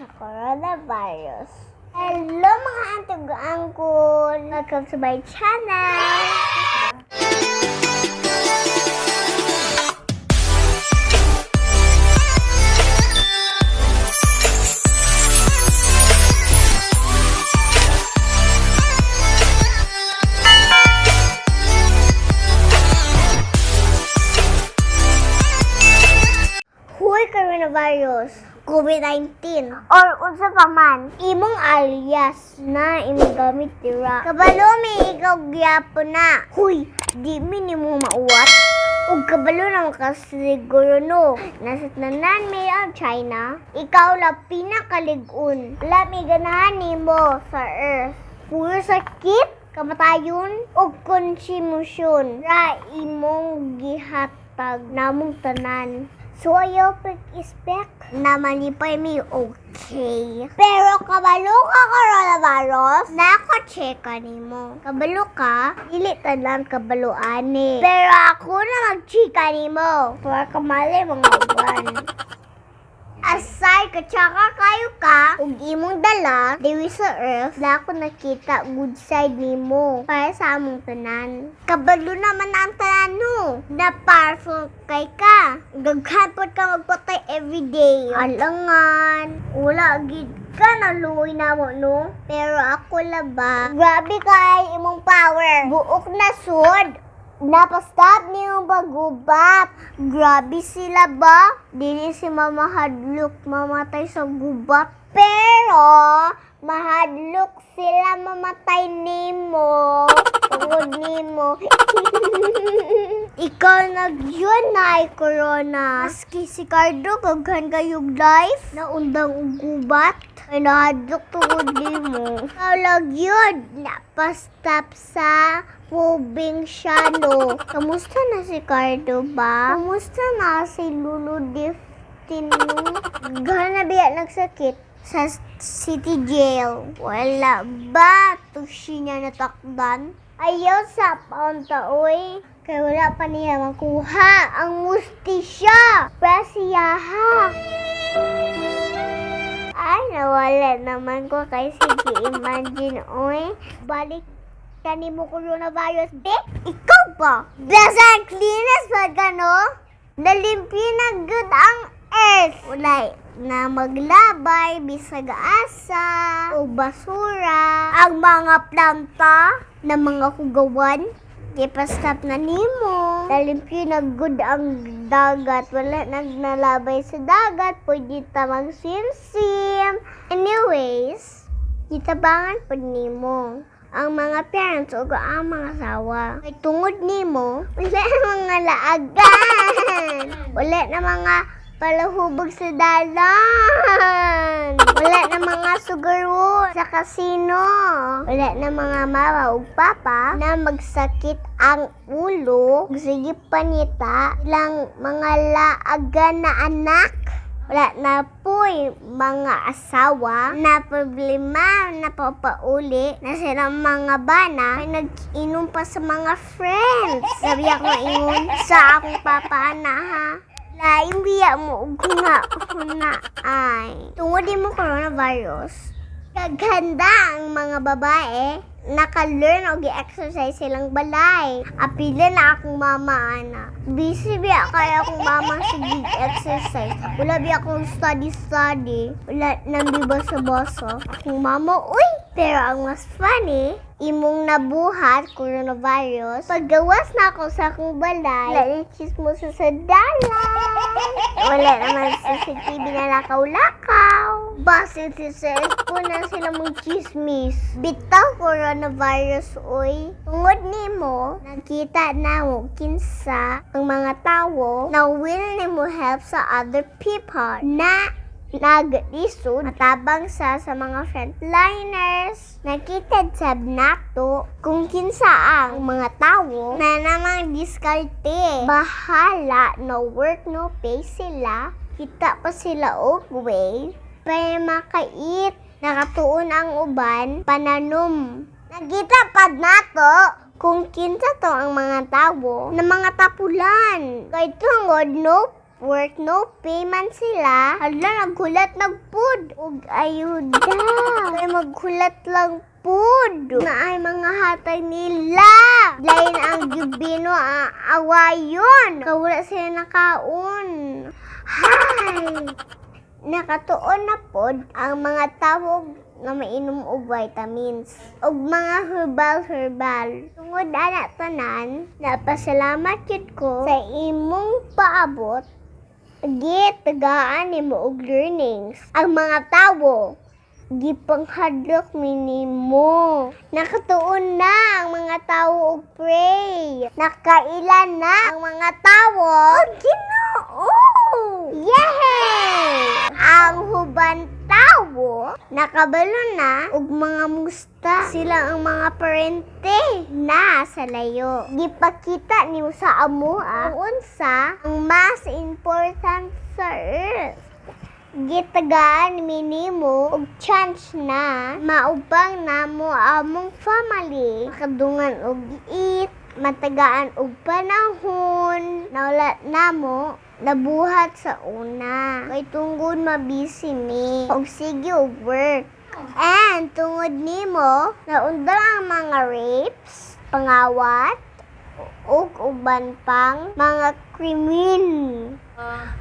Sa coronavirus. Hello, mga auntie ug uncle! Welcome to my channel! Huy, coronavirus, COVID-19, or unsa pa man, imong alias na imong gamit dira. Kabalo mi ikaw gyapon na. Huy, di mi nimo mauwat. Ug kabalo na makasiguro no. Nasa tanan mi ang China, ikaw la pinakalig-on. Wala mi ganahan nimo sa earth. Puro sakit, kamatayon, ug konsumisyon ra imong gihatag namong tanan. So ayaw pag-expect na malipay mi, okay. Pero kabalo ka, coronavirus, nako-check ka nimo. Kabalo ka, dili tanan kabalo ani. Pero ako na mag-chika nimo. Para kamali mga uban. Asay ka tsaka kayo ka ug imong dala diri sa earth na ako nakita good side nimo para sa among tanan. Kabalo naman ang tanan no na powerful kay ka. Daghan pod ka magpatay everyday. Alangan, wala gid ka naluoy namo no. Pero ako la ba? Grabe kay imong power. Buok na sud. Napastop niyong paggubat. Grabe sila ba? Dili si Mama hadlok mamatay sa gubat. Pero mahadlok sila mamatay nimo. Tungod nimo. Ikaw nagyun na ay corona. Maski si Cardo, kaghan kayong life, naundang og gubat. Ay nahadlok tungod nimo. Ikaw magyun, napastop sa probinsyano. Kamusta na si Cardo ba? Kamusta na si Lulu Diftino? Gana biya nagsakit sa city jail? Wala ba? Tushi niya natakdan? Ayaw sa paunta, oy. Kay wala pa niya makuha ang mustisya. Prasiyaha. Ay, nawala naman ko kay sige imagine, oy. Balik kani mo, coronavirus, be? Ikaw ba? Bless and cleanest ba gano? Nalimpi na good ang earth. Wala na maglabay, bisag asa, o basura. Ang mga planta na mga hugawan, di pa stop na nimo. Nalimpi na good ang dagat. Wala nagnalabay sa dagat. Pwede ta mag-swim-swim. Anyways, gitabangan pod nimo ang mga parents ug ang mga asawa. Kay tungod nimo, wala na mga laagan. Wala na mga palahubog sa dalan. Wala na mga sugaro sa kasino. Wala na mga mama ug papa na magsakit ang ulo. Sige panita ilang mga laagan na anak. Wala na po'y mga asawa na problema na papauli na silang mga bana ay nag-inom pa sa mga friends. Sabi ako ingon sa akong papa na ha. Lain biya mo og huna huna ay. Tungod di mo coronavirus, kaganda ang mga babae naka-learn og i-exercise silang balay. Apila na akong mama ana. Busy biya kaya akong mama sige exercise. Wala biya akong study study. Wala nang basa-basa. Akong mama, uy! Pero ang mas funny, imong nabuhat, coronavirus, paggawas na ako sa akong balay, wala na chismoso sa dalan. Wala naman sa CCTV na lakaw-lakaw. Basin si cellphone na sila mong chismis. Bitaw, coronavirus, oy. Tungod nimo, nakita na mo kinsa ang mga tawo na will nimo help sa other people na naglisod matabang sa mga frontliners. Nakita sab nato kung kinsa ang mga tawo na namang diskarte. Bahala no work no pay sila, kita pa sila og way para makait. Nakatuon ang uban pananom. Nakita pad nato kung kinsa to ang mga tawo na mga tapulan. Kay tungod no Work no pay man sila. Hala, naghulat nagpud. Og ayuda. Kay maghulat lang pud. Na ay mga hatag nila. Lain ang gibino ang awayon. Kawala sila nakaon. Hay! Nakatuon na pod ang mga tawo nga mainom og vitamins ug mga herbal herbal. Tungod ana tanan, napasalamat jud ko sa imong paabot. Gitagaan nimo og learnings. Ang mga tawo gipanghadlok mi nimo. Nakatuon na ang mga tawo og pray. Nakaila na ang mga tawo og Ginoo. Yay! Ang huban tawo nakabalo na og mga musta sila ang mga parente na sa layo. Gipakita nimo sa amoa kung unsa ang mas important sa earth. Gitagaan mi nimo og chance na maubang namo among family, makadungan og eat, matagaan og panahon nawala namo nabuhat sa una kay tungod mabisi mi og sige og work. And tungod nimo, naundang ang mga rapes, pangawat ug uban pang mga krimen.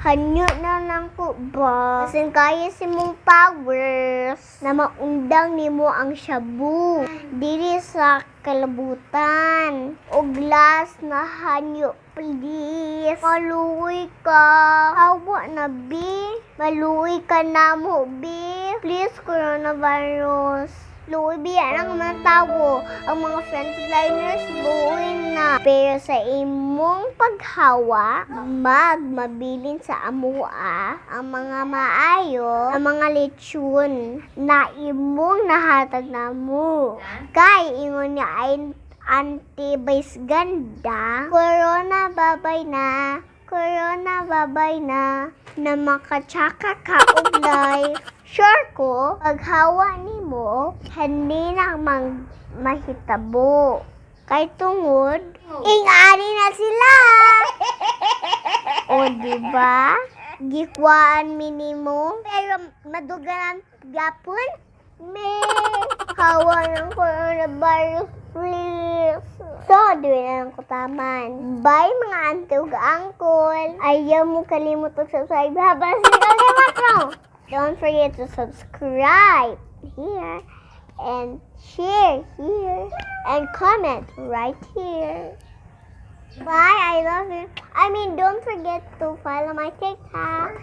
Hanyo na lang ko ba? Kasi kaya si mong powers na maundang nimo ang shabu diri sa kalabutan. Og last na hanyo, please. Maluoy ka. Hawa na, bi. Maluoy ka namo, bi. Please, coronavirus. Luoy biya ng mga tawo. Ang mga frontliners, luoy na. Pero sa imong paghawa, magmabilin sa amoa ang mga maayo, ang mga lechon na imong nahatag namo. Kay ingon niya ay anti-base ganda. Corona, babay na. Corona, babay na. Na makatsaka ka og life. Sure ko, paghawa nimo, hindi na mang mahitabo. Kay tungod, ing-ani na sila. O, di ba? Gikwaan mi nimo. Pero maduganan gapon. Me, hawa ng coronavirus, please. So, dili na lang ko taman. Bye, mga auntie ug uncle. Ayaw mo kalimot og subscribe. Habang kalimot mo. Don't forget to subscribe here and share here and comment right here. Bye, I love you. I mean, don't forget to follow my TikTok.